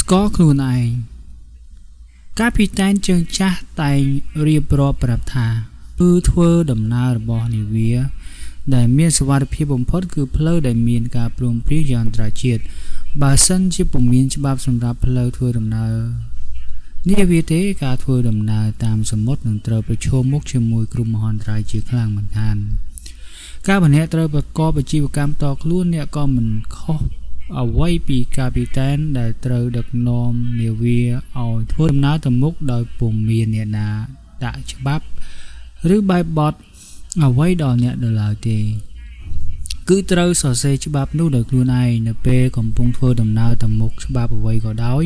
ស្គាល់ខ្លួនឯងកាពីតែនជើងចាស់តែងរៀបរាប់ប្រាប់ថាគឺធ្វើដំណើររបស់នាវាដែលមានសុវត្ថិភាពបំផុតគឺផ្លូវដែលមានការព្រមព្រៀងយ៉ាងអន្តរជាតិបើសិនជាពុំមានច្បាប់សម្រាប់ផ្លូវធ្វើដំណើរនាវាទេការធ្វើដំណើរតាមសមុទ្រនឹងត្រូវប្រឈមមុខជាមួយគ្រោះមហន្តរាយជាខ្លាំងមិនខានកាលបើអ្នកត្រូវប្រកបអាជីវកម្មតខ្លួនអ្នកក៏មិនខុសអ្វីពីកាពីតែនដែលត្រូវដឹកនាំនាវាឲ្យធ្វើដំណើរទៅមុខដោយពុំមានអ្នកណាដាក់ច្បាប់ឬបែបបទអ្វីដល់អ្នកនៅឡើយទេគឺត្រូវសរសេរច្បាប់នោះដោយខ្លួនឯងនៅពេលកំពុងធ្វើដំណើរទៅមុខច្បាប់អ្វីក៏ដោយ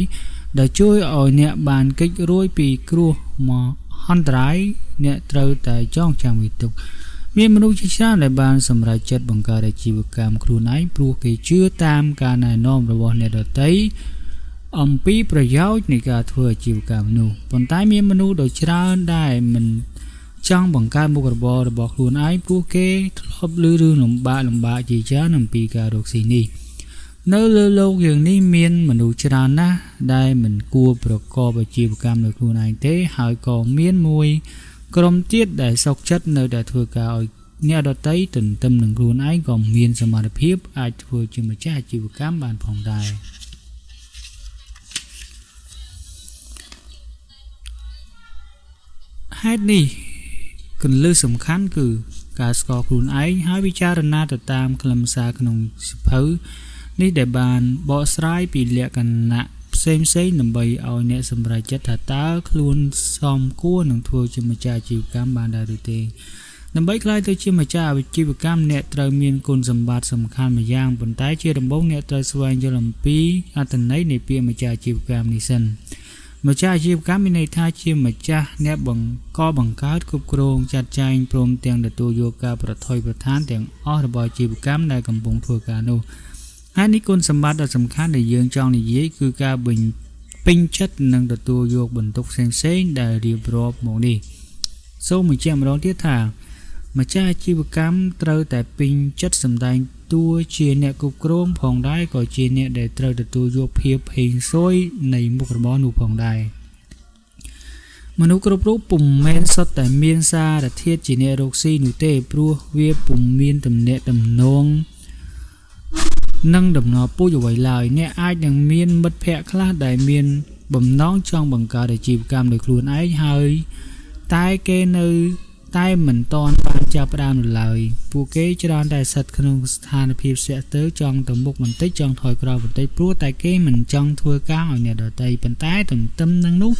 ដែលជួយឲ្យអ្នកបានគេចរួចពីគ្រោះមហន្តរាយអ្នកត្រូវតែចងចាំវាទុកមានមនុស្សជាច្រើនដែលបានសម្រេចចិត្តបង្កើតអាជីវកម្មខ្លួនឯងព្រោះគេជឿតាមការណែនាំរបស់អ្នកដទៃអំពីប្រយោជន៍នៃការធ្វើអាជីវកម្មនោះប៉ុន្តែមានមនុស្សដ៏ច្រើនដែលមិនចង់បង្កើតមុខរបររបស់ខ្លួនឯងព្រោះគេធ្លាប់ឮរឿងលំបាកជាច្រើនអំពីការរកស៊ីនេះនៅលើលោកយ៉ាងនេះមានមនុស្សច្រើនណាស់ដែលមិនគួរប្រកបអាជីវកម្មដោយខ្លួនឯងទេហើយក៏មានមួយក្រុមទៀតដែលសុខចិត្តនៅតែធ្វើការឲ្យអ្នកដទៃទន្ទឹមនឹងខ្លួនឯងក៏មានសមត្ថភាពអាចធ្វើជាម្ចាស់អាជីវកម្មបានផងដែរហេតុនេះគន្លឹះសំខាន់គឺការស្គាល់ខ្លួនឯងហើយពិចារណាទៅតាមខ្លឹមសារក្នុងសៀវភៅនេះដែលបានបកស្រាយពីលក្ខណៈផ្សេងៗដើម្បីឲ្យអ្នកសម្រេចចិត្តថាតើខ្លួនសមគួរនឹងធ្វើជាម្ចាស់អាជីវកម្មបានដែរឬទេដើម្បីក្លាយទៅជាម្ចាស់អាជីវកម្មអ្នកត្រូវមានគុណសម្បត្តិសំខាន់មួយយ៉ាងប៉ុន្តែជាដំបូងអ្នកត្រូវស្វែងយល់អំពីអត្ថន័យនៃពាក្យម្ចាស់អាជីវកម្មនេះសិនម្ចាស់អាជីវកម្មមានន័យថាជាម្ចាស់អ្នកបង្កបង្កើតគ្រប់គ្រងចាត់ចែងព្រមទាំងទទួលយកការប្រថុយប្រថានទាំងអស់របស់អាជីវកម្មដែលកំពុងធ្វើការនោះហើយនេះគុណសម្បត្តិដ៏សំខាន់ដែលយើងចង់និយាយគឺការពេញចិត្តនិងទទួលយកបន្ទុកផ្សេងៗដែលរៀបរាប់មកនេះសូមបញ្ជាក់ម្ដងទៀតថាម្ចាស់អាជីវកម្មត្រូវតែពេញចិត្តសម្ដែងតួជាអ្នកគ្រប់គ្រងផងដែរក៏ជាអ្នកដែលត្រូវទទួលយកភាពហេងស៊យនៃមុខរបរនោះផងដែរមនុស្សគ្រប់រូបពុំមែនសុទ្ធតែមានសារធាតុជាអ្នករកស៊ីនោះទេព្រោះវាពុំមានទំនាក់ទំនងនិងដំណរពូជអ្វីឡើយអ្នកអាចនឹងមានមិត្តភ័ក្តិខ្លះដែលមានបំណងចង់បង្កើតអាជីវកម្មដោយខ្លួនឯងហើយតែគេនៅតែមិនទាន់បានចាប់ផ្ដើមនៅឡើយពួកគេច្រើនតែស្ថិតក្នុងស្ថានភាពស្ទាក់ស្ទើរចង់ទៅមុខបន្តិចចង់ថយក្រោយបន្តិចព្រោះតែគេមិនចង់ធ្វើការឲ្យអ្នកដទៃប៉ុន្តែទន្ទឹមនឹងនោះ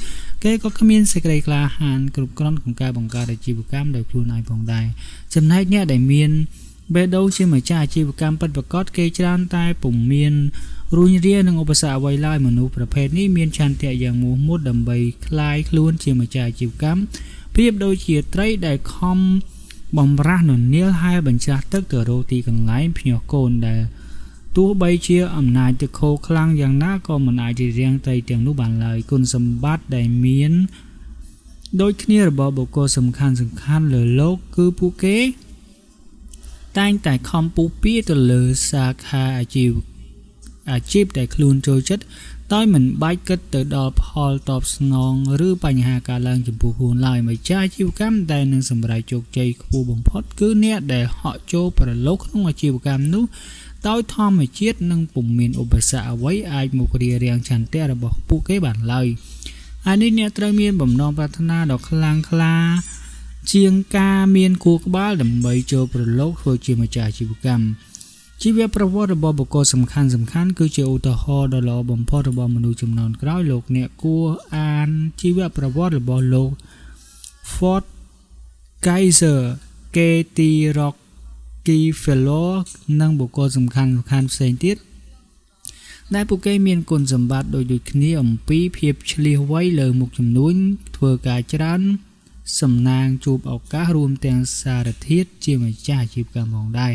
គេក៏គ្មានសេចក្តីក្លាហានគ្រប់គ្រាន់ក្នុងការបង្កើតអាជីវកម្មដោយខ្លួនឯងផងដែរចំណែកអ្នកដែលមានបេះដូងជាម្ចាស់អាជីវកម្មពិតប្រាកដគេច្រើនតែពុំមានរួញរានឹងឧបសគ្គអ្វីឡើយមនុស្សប្រភេទនេះមានឆន្ទៈយ៉ាងមោះមុតដើម្បីក្លាយខ្លួនជាម្ចាស់អាជីវកម្មប្រៀបដូចជាត្រីដែលខំបំរាស់ននៀលហែលបញ្ច្រាស់ទឹកទៅរកទីកន្លែងភ្ញាស់កូនដែលទោះបីជាអំណាចទឹកខូខ្លាំងយ៉ាងណាក៏មិនអាចរារាំងត្រីទាំងនោះបានឡើយគុណសម្បត្តិដែលមានដូចគ្នារបស់បុគ្គលសំខាន់ៗលើលោកគឺពួកគេតែងតែខំពុះពារទៅលើសាខាអាជីពដែលខ្លួនចូលចិត្តដោយមិនបាច់គិតទៅដល់ផលតបស្នងឬបញ្ហាកើតឡើងចំពោះខ្លួនឡើយម្ចាស់អាជីវកម្មដែលនឹងសម្រេចជោគជ័យខ្ពស់បំផុតគឺអ្នកដែលហក់ចូលប្រឡូកក្នុងអាជីវកម្មនោះដោយធម្មជាតិនិងពុំមានឧបសគ្គអ្វីអាចមករារាំងឆន្ទៈរបស់ពួកគេបានឡើយហើយនេះអ្នកត្រូវមានបំណងប្រាថ្នាដ៏ខ្លាំងក្លាជាងការមានខួរក្បាលដើម្បីចូលប្រឡូកធ្វើជាម្ចាស់អាជីវកម្មជីវប្រវត្តិរបស់បុគ្គលសំខាន់ៗគឺជាឧទាហរណ៍ដ៏ល្អបំផុតរបស់មនុស្សជំនាន់ក្រោយលោកអ្នកគួរអានជីវប្រវត្តិរបស់លោក Ford Kaiser K.T. Rockefeller និងបុគ្គលសំខាន់ៗផ្សេងទៀតដែលពួកគេមានគុណសម្បត្តិដូចៗគ្នាអំពីភាពឈ្លាសវៃលើមុខជំនួញធ្វើការច្រើនសំណាងជួបឱកាសរួមទាំងសារធាតុជាម្ចាស់អាជីវកម្មផងដែរ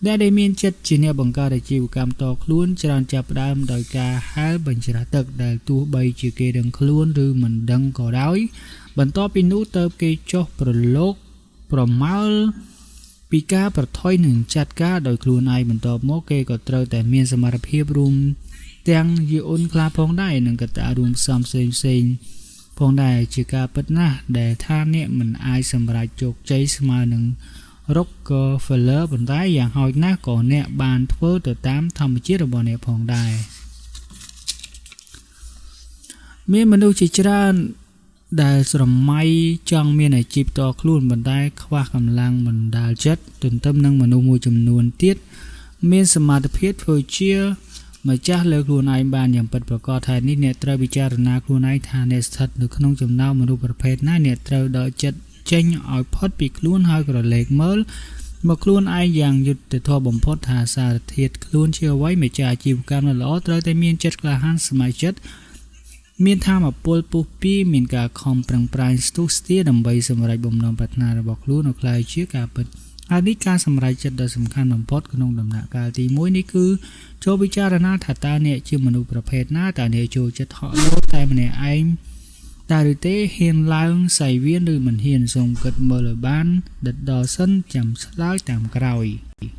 ដែលមានចិត្តជាអ្នកបង្កើតអាជីវកម្មតខ្លួនច្រើនចាប់ផ្ដើមដោយការហែលបញ្ច្រាស់ទឹកដែលទោះបីជាគេដឹងខ្លួនឬមិនដឹងក៏ដោយបន្ទាប់ពីនោះទៅគេចុះប្រឡូកប្រមើលពីការប្រថុយនឹងចាត់ការដោយខ្លួនឯងបន្ទាប់មកគេក៏ត្រូវតែមានសមត្ថភាពរួម ទាំងយីអ៊ុនខ្លះផងដែរនិងកត្តារួមផ្សំផ្សេងផ្សេងផងដែរជាការពិតណាស់ដែលថាអ្នកមិនអាចសម្រេចជោគជ័យស្មើនឹង Rockefeller ប៉ុន្តែយ៉ាងហោចណាស់ក៏អ្នកបានធ្វើទៅតាមធម្មជាតិរបស់អ្នកផងដែរមានមនុស្សជាច្រើនដែលស្រមៃចង់មានអាជីពតខ្លួនប៉ុន្តែខ្វះកម្លាំងបណ្ដាលចិត្តទន្ទឹមនឹងមនុស្សមួយចំនួនទៀតមានសមត្ថភាពធ្វើជាម្ចាស់លើខ្លួនឯងបានយ៉ាងពិតប្រាកដហើយនេះអ្នកត្រូវពិចារណាខ្លួនឯងថាអ្នកស្ថិតនៅក្នុងចំណោមមនុស្សប្រភេទណាអ្នកត្រូវដកចិត្តចេញឲ្យផុតពីខ្លួនហើយក្រឡេកមើលមកខ្លួនឯងយ៉ាងយុត្តិធម៌បំផុតថាសារធាតុខ្លួនជាអ្វីម្ចាស់អាជីវកម្មដ៏ល្អត្រូវតែមានចិត្តក្លាហានស្ម័គ្រចិត្តមានធម៌ពលពុះពីមានការខំប្រឹងប្រែងស្ទុះស្ទាដើម្បីសម្រេចបំណងប្រាថ្នារបស់ខ្លួនឲ្យក្លាយជាការពិតហើយនេះការសម្រេចចិត្តដ៏សំខាន់បំផុតក្នុងដំណាក់កាលទី1នេះគឺចូលពិចារណាថាតើអ្នកជាមនុស្សប្រភេទណាតើអ្នកចូលចិត្តហក់លោតតែម្នាក់ឯងតែឬទេហ៊ានឡើងសៃវៀនឬមិនហ៊ានសូមគិតមើលឲ្យបានដិតដល់សិនចាំឆ្លើយតាមក្រោយ។